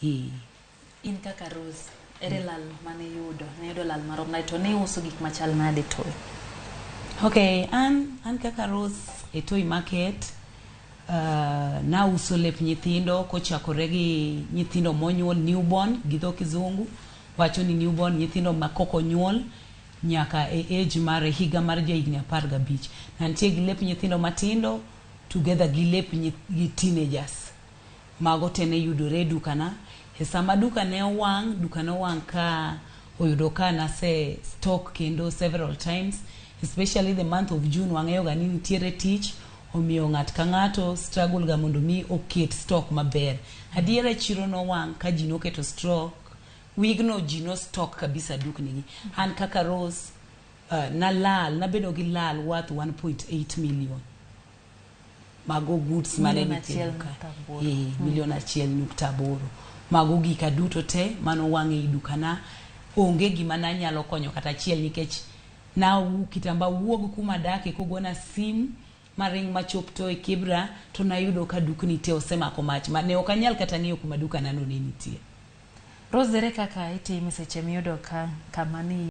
Ee. In kaka Rose, ere lal mane iyudo? Ne iyudo lal marom nade to ne iuso gik machal nade Toi? Okay, an kaka Rose e Toi Market nauso lep nyithindo kochakore gi nyithindo monyuol newborn gi dho kizungu wacho ni newborn nyithindo ma kok onyuol nyaka e age mar higa mar jahigni 15. Nantie gi lep nyithindo matindo together gi lep gi teenagers. Mago te ne yudore e dukana. E sama duka ne owang', duka ne owang' ka oyudo ka nase stock kendo several times, especially the month of June wang'eyo ga ni nitiere tich, omiyo ng'at ka ng'ato struggle ga mondo mi oket stock maber. Adiera chiro nowang' ka ji noketo stock, wigno ji no stock kabisa dukni gi. An kaka Rose, nalal, nabedo gi lal worth 1.8 million. Mago goods mane Milion nitie achiel duka. nukta aboro. Ee, 1.8 milion. Mago gika duto te manowang' ei dukana. Onge gima nanyalo konyo kata achiel nikech na kitamba wuog kuma adake kogona sim maring machop to e Kibra to nayudo ka dukni te osemako mach ma ne ok anyal kata ng'eyo kuma dukana no ne nitie. Rose, ere kaka itime seche miyudo ka kama ni